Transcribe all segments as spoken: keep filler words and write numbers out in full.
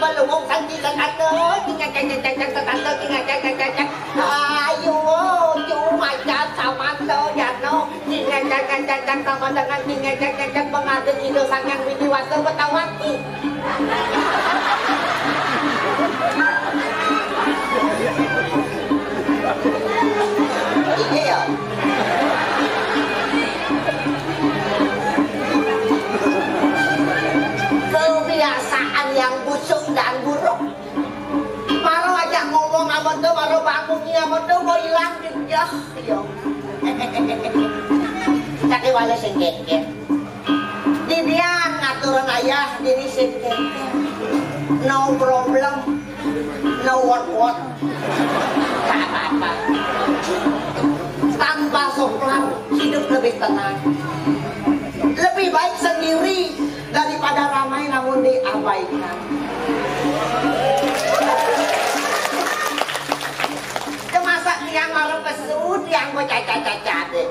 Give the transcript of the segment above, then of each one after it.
Pelubung santi setante, tinggal cek cek cek cek setante, tinggal cek cek cek cek. Ayo, cuma jam sama tuh ya no. Tinggal cek cek cek cek sama dengan tinggal cek cek cek pengantin itu sang yang widi wastu betawati. Iya ya. Kebiasaan yang busuk dan buruk. Maro aja ngomong apa tuh, maro bangunnya apa tuh, mau hilang ya. Yo. Tapi wala sing geger. Didian ngaturan ayah diri sing geger. No problem. No what what. Tak apa-apa. Tanpa soplar, hidup lebih tenang. Lebih baik sendiri daripada ramai namun diabaikan. Cemasa tiang malam pesu, tiang mau caca-caca deh.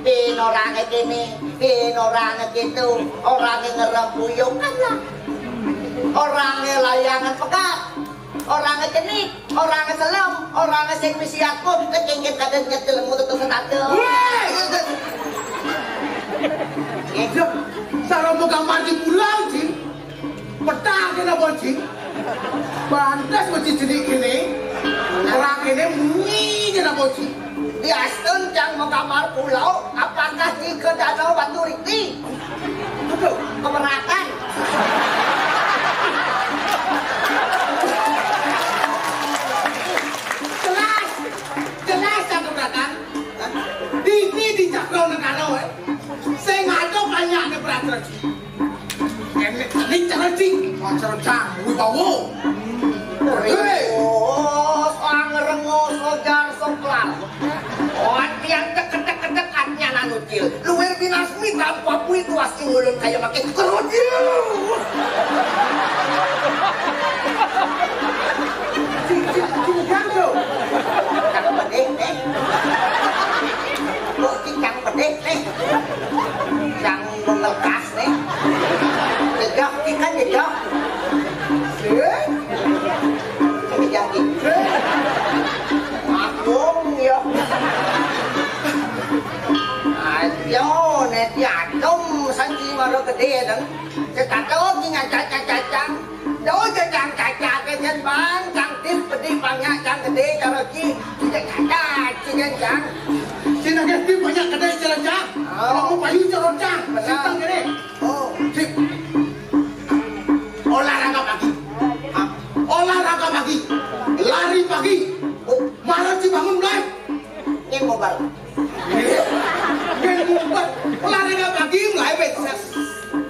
Pin orangnya gini, pin orangnya gitu, orangnya ngerem buyung kan lah. Orangnya layangan pegat, orangnya cenik, orangnya selem, orangnya sing misi aku, tekengket kadang nyetel mutu tuh senada. Weh! Iya, cara mau gambar di pulau, Cing. Petah kena bocing. Pantas bocing jenik kene. Orang kene munyi kena bocing. Diastun cang mau gambar pulau, apakah di ke danau Batu Riti? Aduh, keberatan. Jelas, jelas cang keberatan. Dini di Cakro Negara, eh. Saya nggak tahu banyak ada peraturan. Ini, ini cara cing, cara cang, wibawa. Hei. Rengos, ang rengos, ojar soklar. Oh, tiang cek cek cek artinya nanu cil. Luwir binasmi tanpa pui tuas ingulun kaya makin kerudil. Cing, cing, cing, cing, cing. Cang pedih, eh. Kok cing cang pedih, eh. Cang mengelekas, eh. Jejak, cing kan jejak. Eh? Jejak, cing. Agung, ya. Ayo, neti agung, sanji maro gede, deng. Cekak, oh, cing, cang, cang, cang, cang. Jauh je cang caca ke jen bang, cang tis pedih banyak, cang gede, cara ci, tidak caca, ci jen cang. Cina gede banyak gede, cara cang. Oh. Kalau mau payu, cara cang. Benar. Sintang gede. Oh. Cik. Olahraga pagi. Ah. Olahraga pagi. Lari pagi. Oh. Malah ci bangun mulai. Nyen mobar. Nyen mobar. Olahraga pagi mulai, weh.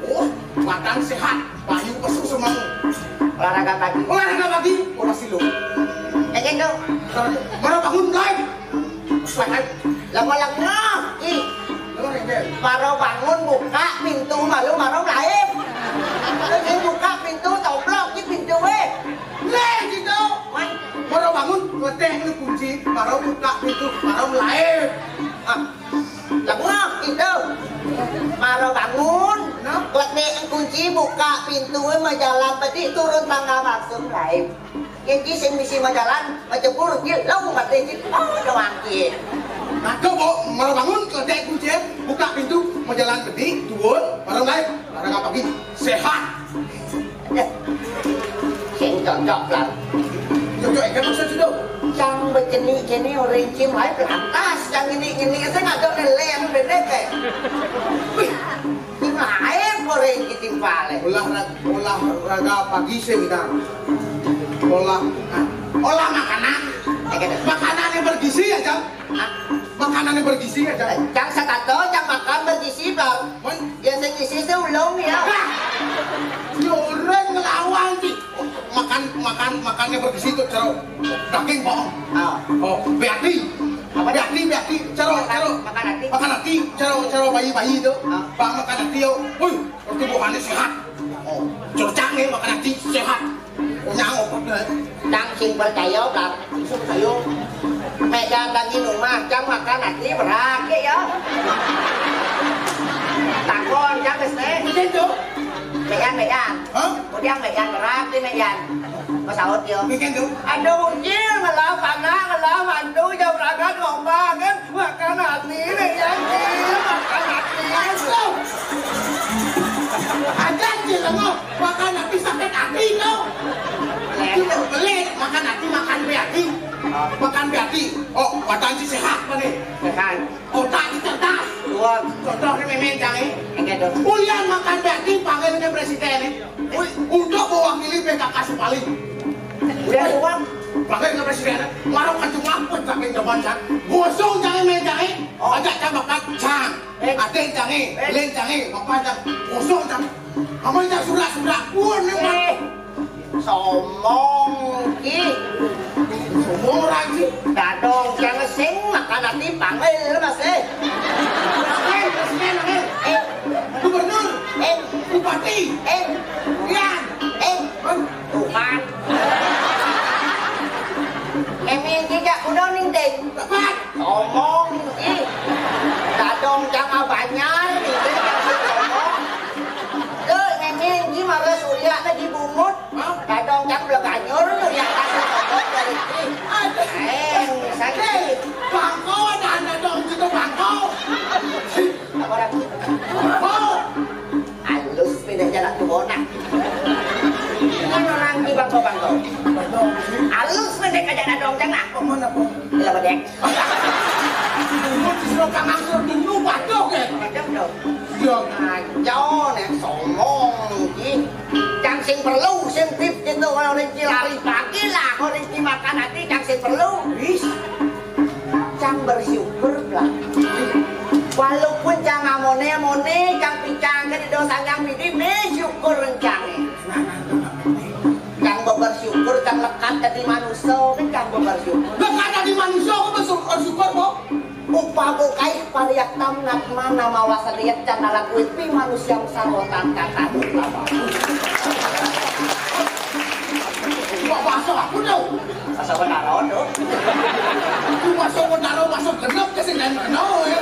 Oh, badan sehat. Bayu pesu semang. Olahraga pagi. Olahraga pagi. Ora silu. Ya gitu. Baru bangun mulai. Sehat. Lama lengah. Ih. Baru bangun buka pintu malu baru mulai. Terus buka pintu toblok di pintu, weh. Leh gitu. Wan. Baru bangun, ngeteh lu kunci, baru buka pintu, baru mulai. Ah, lengah gitu. Baru bangun, nah, ngeteh kunci, buka pintu, majalan tadi turun tangga langsung mulai. Jadi sing misi majalan, macebur, dia lalu mati gitu. Oh, doang gitu. Nah, kau baru bangun, ngeteh kunci, buka pintu, majalan tadi turun, baru mulai. Baru apa gitu? Sehat. Sing cocok lah. Cocok ikan maksud itu. Cang beceni-ceni orang cim ae pelantas, cang ini-ini saya nggak tahu nilai yang bener kayak. Wih, ini ae orang citimpale. Olahraga, olahraga pagi sih kita. Olah, olah makanan. Eh, kata, makanan yang bergizi ya, Cang. Ah, makanan yang bergizi ya, Cang. Cang sakato, cang makan bergizi, Bang. Mon? Ya sing isi sih ulung ya. Lah, yo orang ngelawan sih. Makan, makan, makannya bergizi tuh, cero. Daging bohong. Ah. Oh, beati. Apa dia? Beati, beati, cero, cero. Makan hati. Makan hati, cero, cero bayi-bayi itu. Ah. Pak makan hati yo. Wih, pertumbuhannya sehat. Oh, cocang nih makan hati sehat. Nyang obat nih. Cang sing percaya, Bang. Sing percaya. Medan lagi rumah, cang makan hati berake ya. Takon, cang wis teh. Betul tuh. Mejan, mejan. Hah? Udah mejan berat di mejan. Masaut yo. Bikin tuh. Aduh, ucil, ngelah anak, ngelah mantu, jauh berangkat ngomong, kan? Makan hati, mejan, cil, makan hati. Aduh. Ajan, cil, ngomong. Makan hati sakit hati, no. Cil, pelit. Makan hati, makan be hati. Makan be hati. Oh, badan si sehat, mana? Sehat. Otak cerdas. Wah, contohnya memang jangan. Enggak dong. Ulian makan daging, panggil ke presiden, eh. Wih, untuk mewakili P K K Supali. Udah uang. Panggil ke presiden. Warung kacung laput, tapi depan, Cang. Gosong jangan main jangan. Oh. Ajak Cang makan, Cang. Eh. Ada jangan, eh. Lain jangan, makan, Cang. Gosong, Cang. Kamu, Cang, surak-surak. Wah, ini mah. Eh. Somong ki. Somong orang ki. Dadong, jangan sing makan hati panggil, Mas, eh. Presiden, presiden, eh. Eh. Gubernur. Eh. Bupati. Eh. Rian. Eh. Kan. Tuhan. Emin jejak kuda ning dek. Tepat. Somong ki. Dadong, jangan banyak, ning dek, jangan somong. Tuh, Emin ji, mara surya na ji bungut. Hah? Dadong cang bela ganyur tu di atas motor dari sini. Aduh. Eh, sakit. Hei, bangko dah dadong situ bangko. Apa dah? Bangko. Halus pindah jalan tu bonak. Kan orang di bangko-bangko. Halus pindah ke jalan dadong cang nak. Apa mana, apa? Bila bedek. Bungut di Suro Kamang Suro dulu patuh ke? Macam tu. Iya. Ayo, nek somong iki. Cang sing perlu, sing tip gitu, kalau rezeki lari pagi lah, kalau rezeki makan hati, cang sing perlu. Wis. Cang bersyukur lah. Walaupun cang amone-amone, cang pincang ke di dosa yang pidi, bersyukur rencane. Cang bebersyukur, cang lekat jadi manusia, kan cang bebersyukur. Lekat jadi manusia, aku bersyukur, bersyukur, kok. Upama kaih pariaktam natma nama wasana yat candala kuwi pi manusiam sarwatan kata. Wah, bahasa aku tuh. Bahasa Betara tuh. Itu bahasa Betara, bahasa genep ke sing lain kenal ya.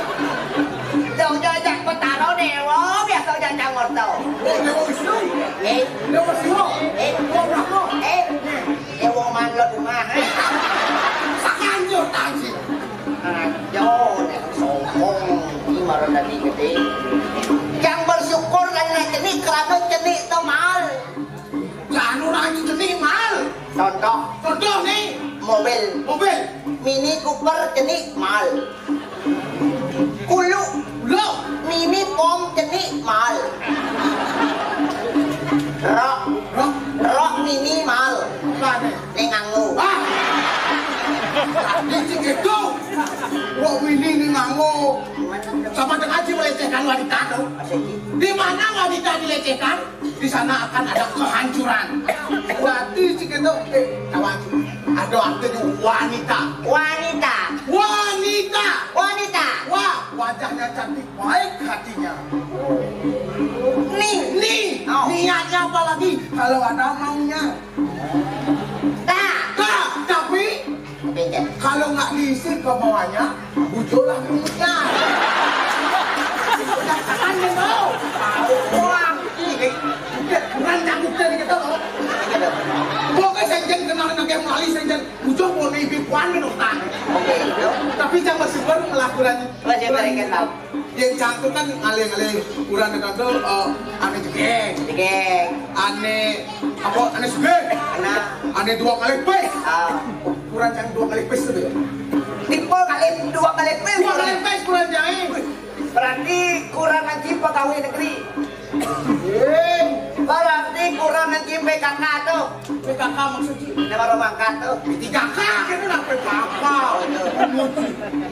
Dong jajak Betara dewa biasa jajak ngorto. Oh, Dewa Wisnu. Eh, Dewa Siwa. Eh, Dewa Brahma. Eh, Dewa manlot rumah. Sakanjur tanji. Ayo, nek sombong, iki marang dadi gedhe. Yang bersyukur lan nek cenik, kerana cenik to mal. Jan ora cenik mal. Contoh. Contoh nih. Mobil. Mobil. Mini Cooper cenik mal. Kulo. Kulo. Mini pom cenik mal. Rok. Rok. Rok mini mal. Apa nih? Ning nganggo. Ah! Iki gitu. Wong ini ning nganggo. Sama dengan aja melecehkan wanita tuh. Di mana wanita dilecehkan, di sana akan ada kehancuran. Berarti si gitu, eh, kawan. Ada artinya wanita. Wanita. Wanita. Wanita. Wah, wajahnya cantik, baik hatinya. Nih. Nih. Oh. Niatnya apa lagi? Kalau ada maunya. Nah. Nah, tapi kalau nggak diisi kemauannya, bujulah mulutnya. Kan dia mau. Wah, ini. Udah, kurang canggung dari kita loh. Pokoknya saya jangan kenal lagi melalui saya jangan. Ujung mau nih ibu puan minum tang. Oke, itu. Tapi jangan bersyukur melakukan. Raja mereka tahu. Yang cangkuk kan ngalih-ngalih kurang dengan tuh, eh, ane jegeng. Jegeng. Ane apa? Ane sugih. Kena. Ane dua kali pes. Ah. Kurang cang dua kali pes tuh ya. Tipe kali dua kali pes. Dua kali pes kurang cang. Berarti kurang ngaji pegawai negeri. Eh, berarti kurang ngaji P K K tuh. P K K maksudnya? Nama rumah angkat tuh. Tiga K kan udah P K K.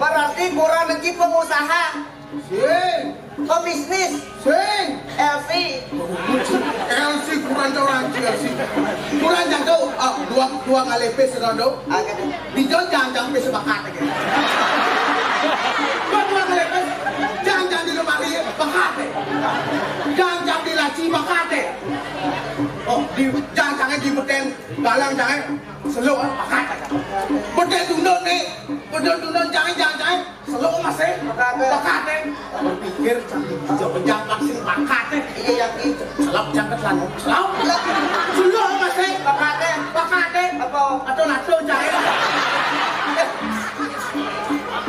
Berarti kurang ngaji pengusaha. Sing. Pebisnis. Sing. L C. L C kurang jauh lagi, L C. Kurang jauh, ah, dua, dua kali pes, Rondo. Ah, gitu. Di John jangan sampai sepakat, gitu. Dua, dua kali pes, jangan, jangan di lemari, pakat. Jangan, jangan di laci, pakat. Oh, di jang-jangé di bedén dalang jangé seluk, eh, bakat. Bedén tundun né, bedén tundun jangé, jang-jangé seluk masih bakat. Bakat, eh. Pikir jang, jang, jang, sing bakat, eh. Iya, yang itu. Seluk jang ké lanang. Seluk. Seluk masih bakat, eh. Bakat, eh. Apa? Atau nato jangé.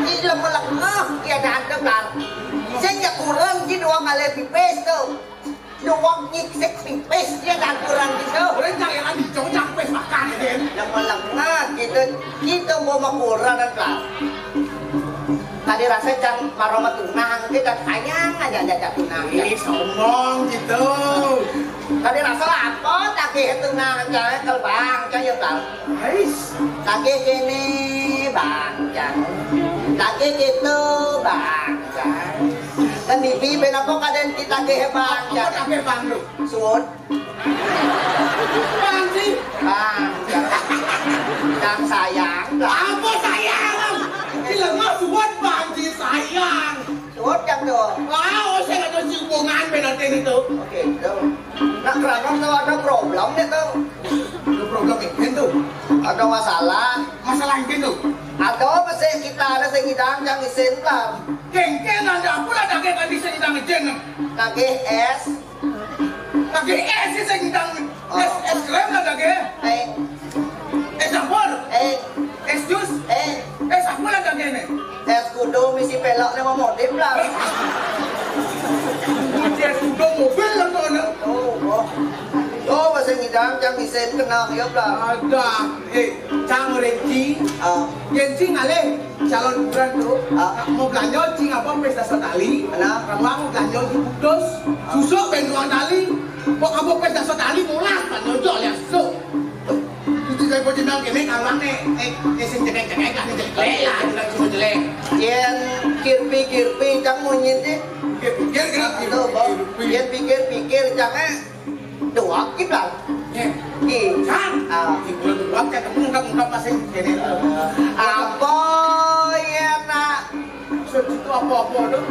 Iya, melengah, iya, ada, Bang. Sing ya kurang gitu, Bang, ngalih pipis tuh. Duwong nyisik pipis, ya, dan kurang gitu. Orang cang éra dicong, cang pis makan, Din. Yang melengah gitu, gitu mau makuran, kan. Tadi rasa cang maro matunang, kita sayang aja, aja tunang. Ih, sombong gitu. Tadi rasa apa? Tagih tunang, cang, kelbang, cang, ya, Bang. Ais. Tagih kéné, Bang, cang. Tagih gitu, Bang, cang. Kan bibi, ben apa kadén ditagih, Bang, cang? Apa tagih, Bang, lu? Suwun. Bang, sih. Bang, cang. Cang sayang, Bang. Apa sayang? Cilengok suwun, Bang, sih sayang. Suwun, cang, tuh. Wah, oh, saya nggak tahu si hubungan, ben nanti itu. Oke, tuh. Nak kerana tuh ada problem nih, tuh. Ada problem ini tuh. Ada masalah. Masalah ini tuh. Ada apa sih kita ada sing ngidang cang isin, Bang? Kéngkén ada apa lah daging kan bisa ngidang isin? Daging es. Daging es sih sing ngidang. Es, es krim lah daging. Eh. Es campur. Eh. Es jus. Eh. Es apa lah daging ini? Es kudu misi pelok nih mau modif lah. Kunci es kudu mobil lah tuh, nah. Oh, oh. Oh, bahasa ngidang cang isin kenal ya, Bang. Ada. Eh, cang Renci. Ah. Renci ngalih calon bulan tuh. Ah. Mau belanja cing apa pesta setali. Kenapa? Kamu mau belanja di putus. Ah. Susuk ben ruang tali. Kok kamu pesta setali mulas kan nyocok ya susuk. Itu saya kau bilang ini kawan nih, eh, eh, sing cengek-cengek lah, nih, jelek lah, jelek, jelek. Yén kirpi-kirpi cang munyin sih. Pikir-pikir kenapa? Tuh, Bang. Yén pikir-pikir cang, eh, duwag ki, Bang. Yé. Ki. Cang. Ah. Ki, kalau duwag, cang, kamu ungkap-ungkap pas sing kéné. Apa ya, nak? Maksud itu apa-apa tuh?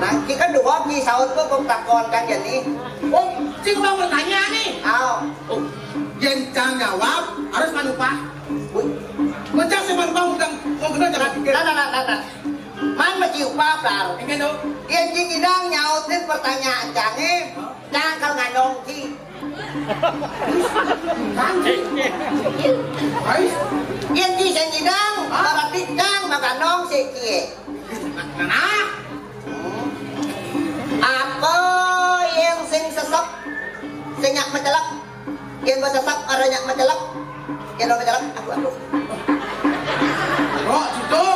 Nah, ki kan duwag ki, saut kok, kok takon kan jadi. Oh, cing mau bertanya nih. Aw. Oh, yén cang jawab, harus manupah. Wih. Mencak sih manupah, udah mau kena jangan pikir. Nah, nah, nah, nah, nah. Man mesti upah, Bang. Enggak tuh. Yén cing ngidang nyautin pertanyaan cangé, cang kal nganong ki. Cang. Ais. Yén cing sing ngidang, berarti cang makanong sing kié. Nah, nah. Apa yang sing sesep, sing nyak mecelek? Yén basa sap ada nyak mecelek. Yén lo mecelek, aku, aku. Kok gitu?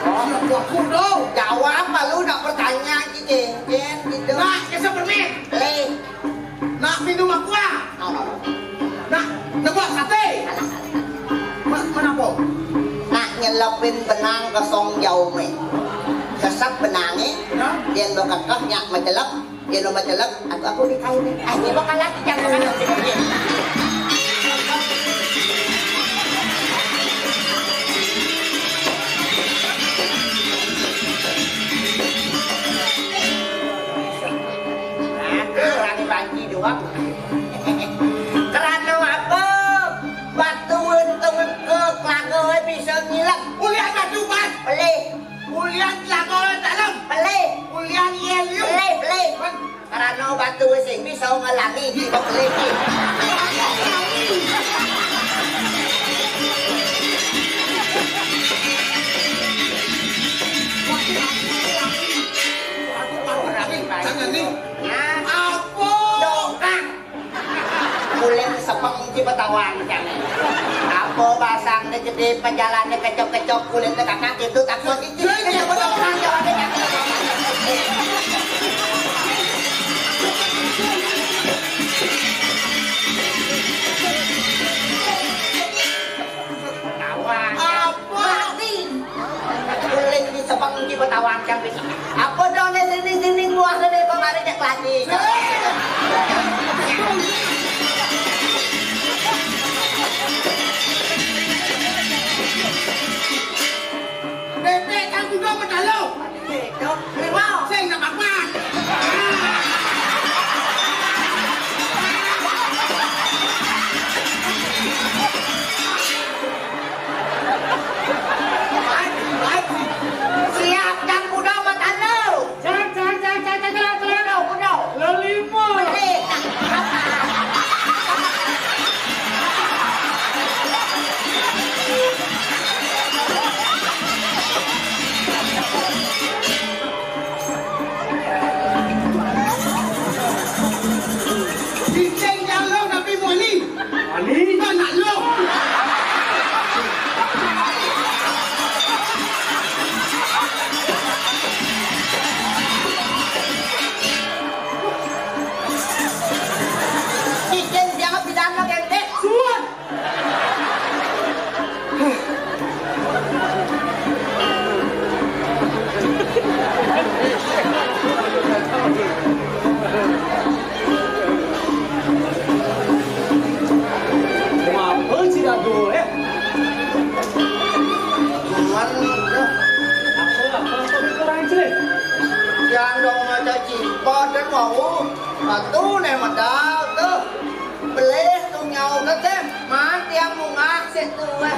Siap aku tuh. Jawab malu nak pertanyaan ki kéngkén gitu. Nak, kisah permen. Lé. Nak minum aqua. Oh. Nak nebak saté. Mana, mana po? Nak nyelepin benang kosong jauh mé. Sesep benangé. Nah. Yén lo kekeh nyak mecelek. Yén lo macelek, aku, aku dikain. Ah, ini bakal lagi, jangan lagi. Aku orang banci doang. Kerana apa? Batu untung ke kelaga bisa ngilang. Ulian batu, Bang. Pelih. Ulian telaga dalam. Pelih. Ulian yel yu. Pelih, pelih. Bang. Karena batu sing bisa ngelangi di pelih. Jangan nih. Nah. Apa? Dongkang. Kulit sepeng ci petawang cang. Apa basang né gedé, pejalan né kecok-kecok, kulit né kakak gitu, takut iki. Iya, iya, bener. Orang jawabannya kan. Petawang. Apa? Mati. Kulit di sepeng ci petawang cang. Apa dong né sini-sini buah né kok mari cek lagi. Bébék kan kudu pedalo. Bébék, terima. Sing nak makan. Padahal wau, batu né medal tuh. Belih tuh nyau, Cép. Man tiang munggah situ wéh.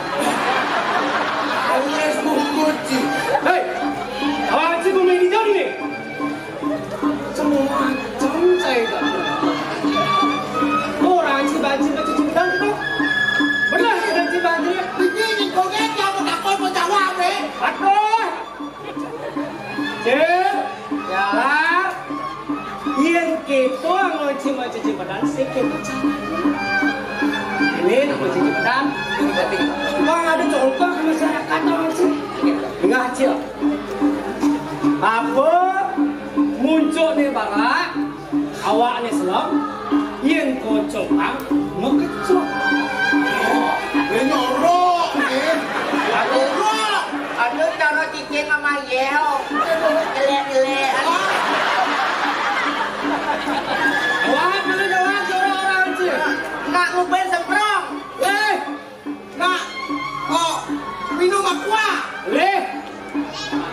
Alias bungkut, Ci. Héi, awak Ci bumi di jam nih. Semua cang saya dah. Orang Ci banci baca Ci Pedang tuh. Benar, Ci banci baca. Ini, ini kok dia mau takut mau jawab, eh? Aduh. Cil, ya. Lar, yén kéto ngoci-ngoci Cipedan, sing kéto carané. Ini ngoci Cipedan. Wah, ada contoh ke masyarakat, tau sih. Enggak, Cil. Apa muncul nih, Barak? Awakné selem, yén kocokang makecok. Wéh, nyorok, eh. Aduh, aduh, cara cicing sama yéo. Jelek-jelek. Jawab, mana jawab, suruh orang, Cil. Nggak ngupin semprong. Eh, Nak, kok minum aqua? Leh.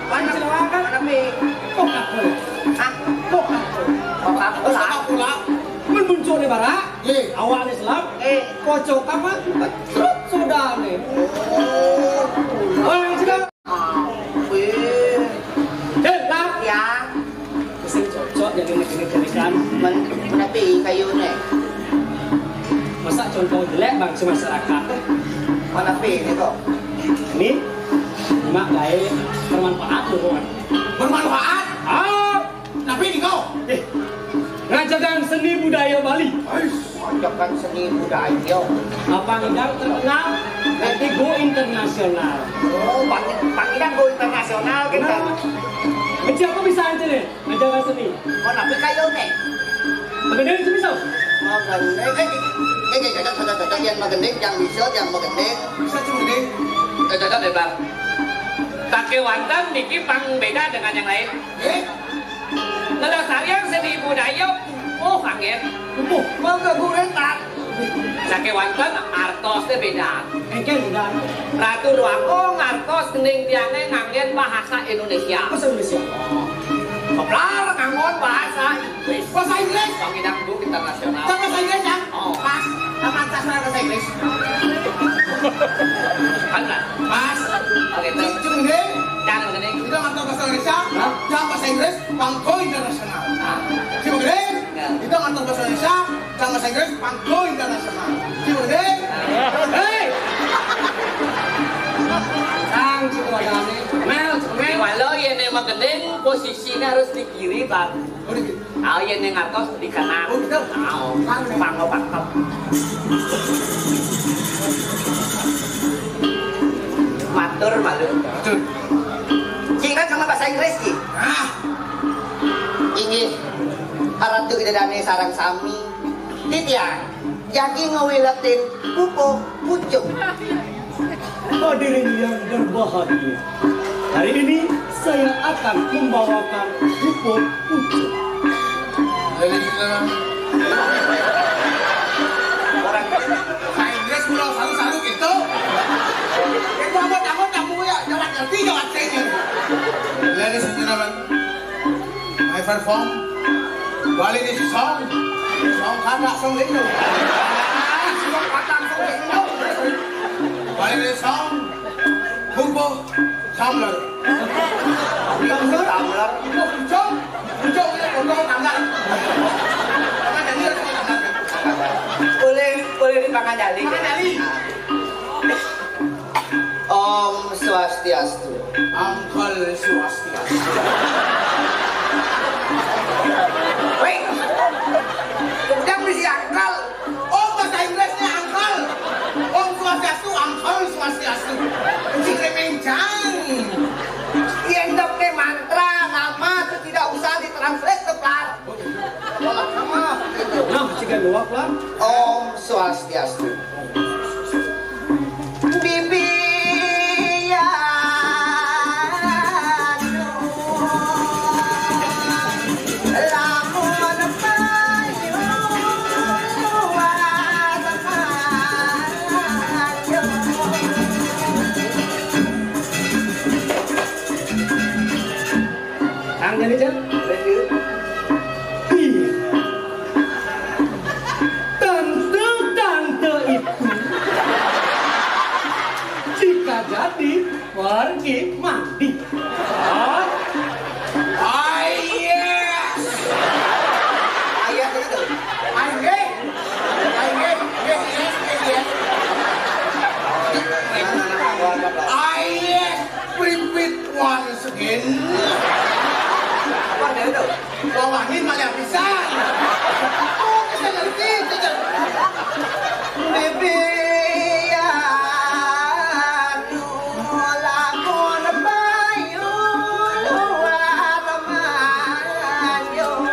Mana silakan. Mana, Pi? Coca-Cola. Hah? Coca-Cola. Coca-Cola. Coca-Cola. Mun muncul di barak, eh, awakné selem, eh, kocok apa? Serut sudah nih. Oh. Orang sudah. Ah, wéh. Eh, Lar. Ya. Sing cocok jadi majelis jerikan. Men, menapi kayuné? Masa contoh jelek bangsa masyarakat téh? Menapi ini kok? Ini mak gaé bermanfaat loh, Wan. Bermanfaat? Ah, tapi ini kau? Eh, ngajakan seni budaya Bali. Ais. Ajakan seni budaya. Apa ngidang terkenal? Nanti go internasional. Oh, panggilan, panggilan go internasional kita. Nah, siapa bisa aja nih? Ajakan seni. Oh, tapi kayu nih. Bener itu bisa. Oh, bener. Eh, eh, eh, eh, cocok, cocok, cocok. Yang magending, yang bisa, yang magending. Bisa cuma gini. Cocok, cocok, ya, Bang. Pakai wantan, niki pang beda dengan yang lain. Eh? Lelestarian seni budaya pupuh anggén. Pupuh, mangga guretan. Sakéwanten artos téh béda. Engké béda. Ratu Déwa Agung ngartos gending tiangé nganggén bahasa Indonesia. Bahasa Indonesia. Keplar nganggon bahasa Inggris. Bahasa Inggris? Pangidang go internasional. Bahasa Inggris, ya? Oh. Pas. Aman sastra bahasa Inggris. Kan lah. Pas. Oke, tuh. Cuma gini. Jangan gini. Kita nggak tahu bahasa Indonesia. Hah? Jangan bahasa Inggris. Pangko internasional. Nah. Cuma gini. Ya. Kita nggak tahu bahasa Indonesia. Jangan bahasa Inggris. Pangko internasional. Cuma gini. Hei. Sang, cuma gini. Mel, mel. Walau ya, nih, mah gending, posisinya harus di kiri, Bang. Oh, di kiri. Ah, iya, ning ngartos di kanan. Oh, gitu. Ah, pangko pangkep. Matur malu. Matur. Cik kan sama bahasa Inggris, Cik? Ah. Inggih. Ratu Ida Dané sareng sami. Titiang, jagi ngawiletin pupuh pucuk. Hadirin yang berbahagia, hari ini saya akan membawakan pupuk pucuk. Orang bahasa Inggris pulau saru-saru gitu. Itu apa, kamu kamu ya, jawab ngerti, jawab saya. Ladies and gentlemen, my perform. Balik di song. Song kagak, song itu. Song kagak, song itu. Balik di song. Pupuk. Tumbler. Tumbler? Tumbler. Itu hijau. Hijau punya botol tumbler. Apa jadi harus tumbler? Boleh, boleh dipangan jali. Pangan jali. Om Swastiastu. Angkel Swastiastu. Wih, udah berisi angkel. Oh, bahasa Inggrisnya angkel. Om Swastiastu, angkel Swastiastu. Cik Remencang. Yén dok ké mantra, nama tuh tidak usah ditranslate ke Plar. Nah, cik luak lah. Om Swastiastu. Bibi ya. Kang jadi, Cen? Pergi mandi. Hah? Ah, yes. Ayah begitu. Aing gé. Aing gé. Yes, yes, yes. Ah, yes. Repeat once again. Apa dia itu? Wawangin mah pisan. Oh, bisa ngerti, bisa. Bibi, ya, aduh, lamun bayu luar manjur.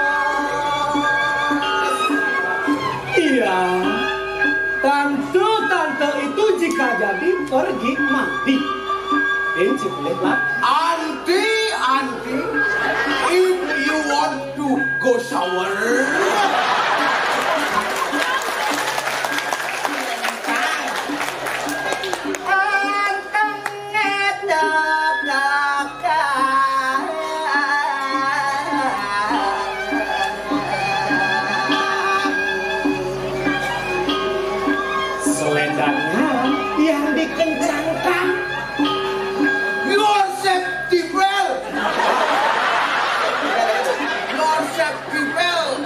Iya, tante-tante itu jika jadi pergi mandi. Din, cik, lihat lah. Auntie, auntie, if you want to go shower. Selendangnya yang dikencangkan. Your safety belt. Your safety belt.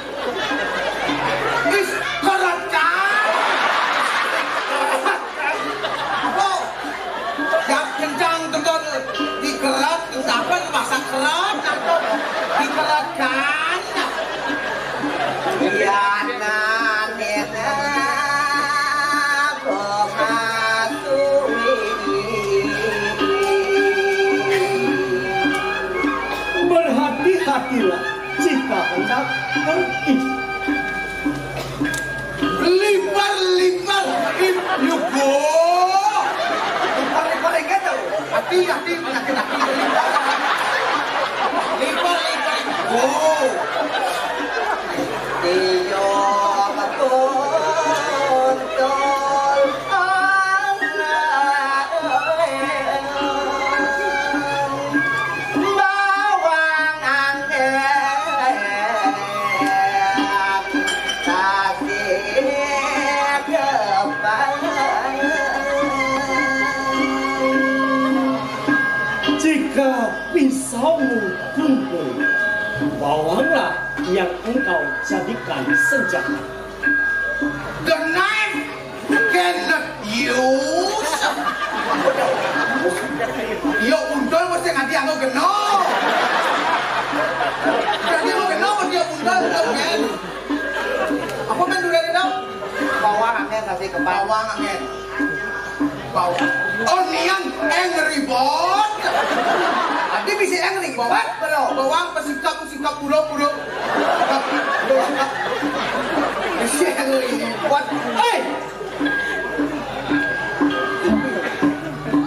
Is keratkan. Apa? Yak kencang, kencang. Dikerat, kencang, masa kerat, dikeratkan. Iya, nah, nena, pemasui. Berhati-hatilah jika hendak pergi. Liver, liver, if you go. Liver, liver, ingat tuh. Hati, hati, penyakit hati. Liver, liver, go. Iya, betul. Bawang angin tasik kepala. Jika pisaumu tumpul, bawanglah yang engkau jadikan senjata. The knife cannot use. Ya untol mesti nganti anu geno. Jadi anu geno mesti ya untol, untol, kan? Apa kan dulu ada dong? Bawang angin kasih ke bawang angin. Bawang. Onion angry bird. Tadi bisa angry bird. Bawang pesikap, pesikap, pura-pura. Bisa angry bird. Hei!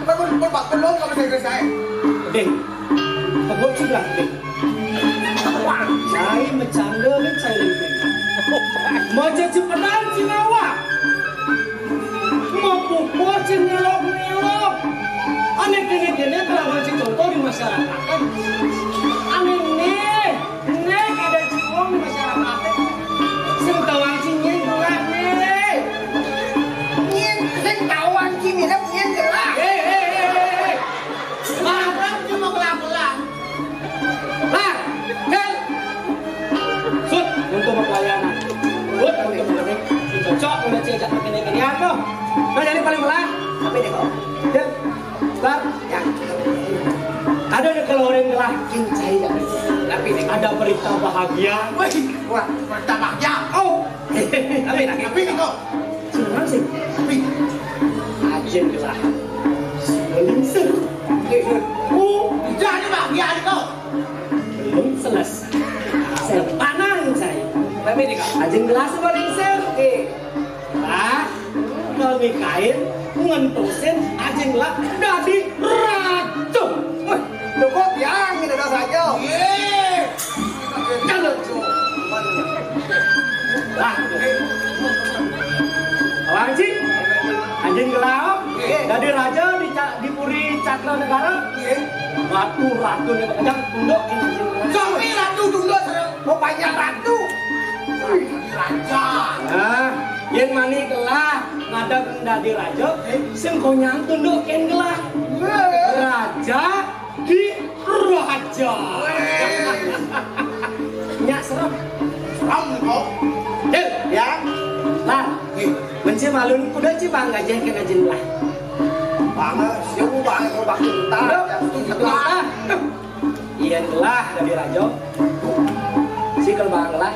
Apa pun, pun, Pak, belum kamu saya selesai. Ding, tegur sudah, Ding. Wah, cai bercanda, Ding, cai, Ding. Mau cepat, Cinawa. Mau pukul, Cina, ngelok, ngelok. Aneh, gini, gini, kelakuan si contoh di masyarakat. Aneh, nih. Nek ada cewek di masyarakat, sing tawang sing nyen gelah, Nek. Nyen, sing tawang sing nyen, nyen gelah. Hei, hei, hei, hei, hei. Barang cuma gelah-gelah. Lah, Del. Sut, untuk pelayanan. Sut, untuk pelayanan. Cocok, udah cek, cek, kene, kene, apa? Nah, jadi paling melah. Tapi deh, kok. Del. Bar, ya. Ada nih kalau orang gelah kincai ya. Tapi ini ada berita bahagia. Wih, wah, berita bahagia. Oh. Tapi lagi. Tapi ini kok. Senang sih. Tapi ajen gelah. Belum ser. Oh, jadi bahagia nih kok. Belum selesai. Saya panang saya. Tapi ini kok. Ajen gelah sebelum ser. Oke. Lah, nikahin, ngentosin, ajen lah dadi raja. Wah, lho kok biang ini dah raja? Iya. Jangan, Jo. Lah, Pak Haji, ajen gelah, iya, dadi raja di Ca-, di Puri Cakra Negara. Iya. Ratu, ratu nih, Pak Haji, tunduk ini ajen gelah. Sampai ratu tunduk, rupanya ratu. Wih, raja. Nah, yen mani gelah ngadeg dadi raja, sing konyang tunduk yen gelah. Raja. Nya serem. Serem kok. Cil, ya. Lah, nih, mun cai malu kudu cai bangga jeung kana jin lah. Bangga, sia mah bangga kalau bakti entar. Aduh, ya, setuju lah. Ieu lah dari rajo. Si kalau bangga lah.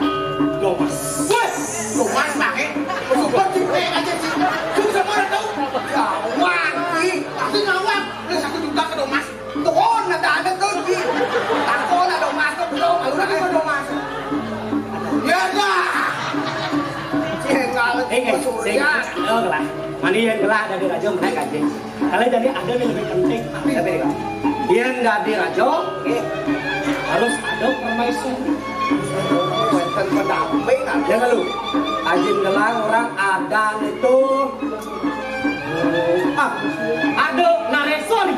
Domas. Wes, domas pakai. Super cipeng aja sih. Cuma sama orang tahu. Gawat, sih. Pasti ngawat. Udah satu juta ke domas. Tuon, ada-ada tuh, Ji. Takon ada masuk, bro. Kalau udah ada masuk. Ya dah. Cekal, eh, eh, Surya. Sing, oh, gelah. Mani yang gelah dari rajo mereka, Ji. Kalau jadi ada yang lebih penting. Tapi yang dari rajo, eh, harus ada permaisuri. Wonten pendamping, ada. Ya, lalu. Ajin gelah orang ada itu. Ah, ada Nareswari.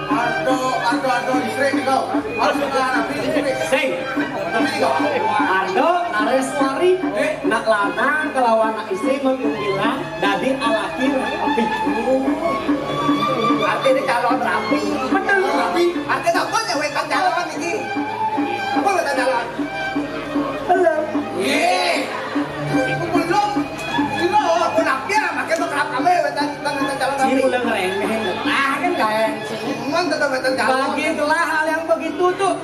Ada, ada, ada istri nih kau. Harus ada istri. Sing. Tapi nih kau. Ada Nareswari. Eh? Nak lanang kelawan nak istri mengunggilan dari alaki rapi. Artinya calon rapi. Betul. Rapi. Artinya apa nya wetan calon ini? Apa wetan calon? Belum. Ye. Belum. Kira aku nak dia makin berkerap kami wetan, wetan, wetan calon. Sing rapi. Ulah ngeremeh. Ah, kan kayak. Cuman tetap wetan calon. Bagi itulah hal yang begitu tuh.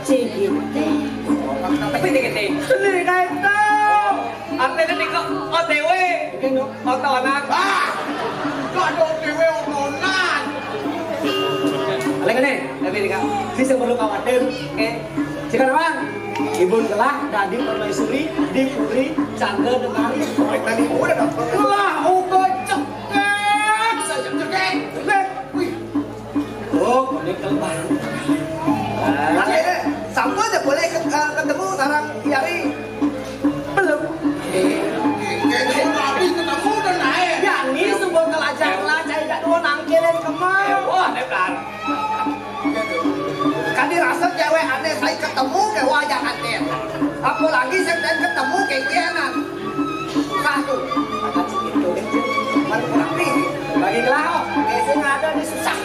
Cigit. Tapi dikit. Sendiri kayak itu. Artinya nih kok O T W. Otonan. Ah, kok ada O T W otonan. Lain nih, tapi nih, Kak. Sing perlu khawatir. Oke. Sekarang, Bang, Ibun gelah dadi permaisuri di puri Canda Denari. Tadi udah dapet. Lah, uga cekek. Bisa cekek. Wih. Oh, ini kelemah. Nah, sampun ya boleh ke-, eh, ketemu sareng Yari. Belum. Ketemu tapi ketemu dan naik. Ya, ini sebuah kelajaran lah, saya tidak dua nangkilin kemau. Wah, lebar. Kan dirasa cewek aneh, saya ketemu ke wajah aneh. Apalagi saya ketemu ke kianan. Satu. Kata si itu, kan kurang nih. Bagi gelah, oke, sing ada nih susah.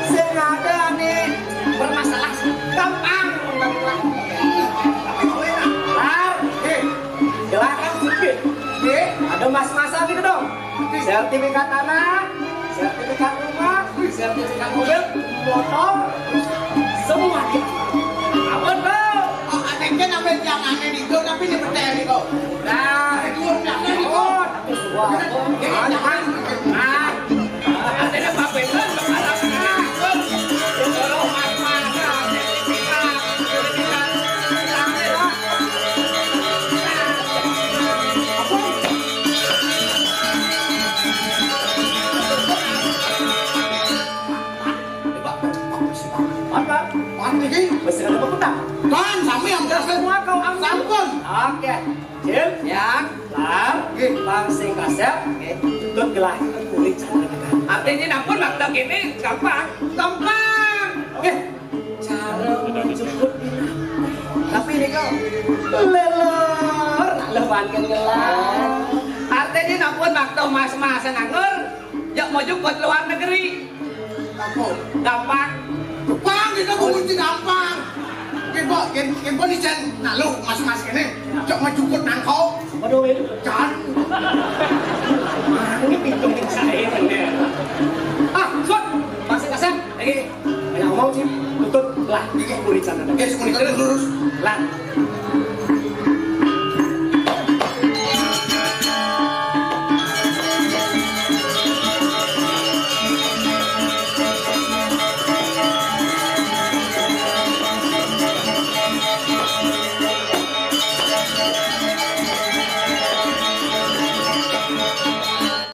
Sing ada nih bermasalah. Gampang, bagi gelah. Tapi kowe lah. Lar, eh, gelah kan sipit. Ye, ada mas-masan nih dong. Sertifikat tanah, sertifikat rumah, sertifikat mobil, motor, semua kita. Ampun, Bro. Oh, adiknya nambah jangan ini, Bro, tapi ini bener nih, kok. Nah, itu udah nih, kok. Oh, tapi semua. Ini jangan. Ah, ah. Artinya Pak Benson sekarang. Apa? Apa lagi? Masih ada berputar. Kan, sami yang jelas. Semua kau ambil. Sampun. Oke. Cil, ya, Lar, nggih, Bang sing kasep, nggih, ikut gelah kulit sana. Artinya nampun waktu ini gampang. Gampang. Nggih. Cara mencukup. Tapi ini kok lelor, nak lewan kan gelah. Artinya nampun waktu mas-mas nganggur, ya mau jukut luar negeri. Gampang. Gampang. Gampang, kita kudu gampang. Kebo, ken, kebo ni jan, nah, lu masuk-masuk ini. Cok maju kut nangkau. Apa dong, Wil? Jan. Ini pintu saya, bener. Ah, Sut. Masih kasar. Lagi. Banyak ngomong sih. Tutut lah. Ini kulit sana. Oke, kulit lurus. Lah.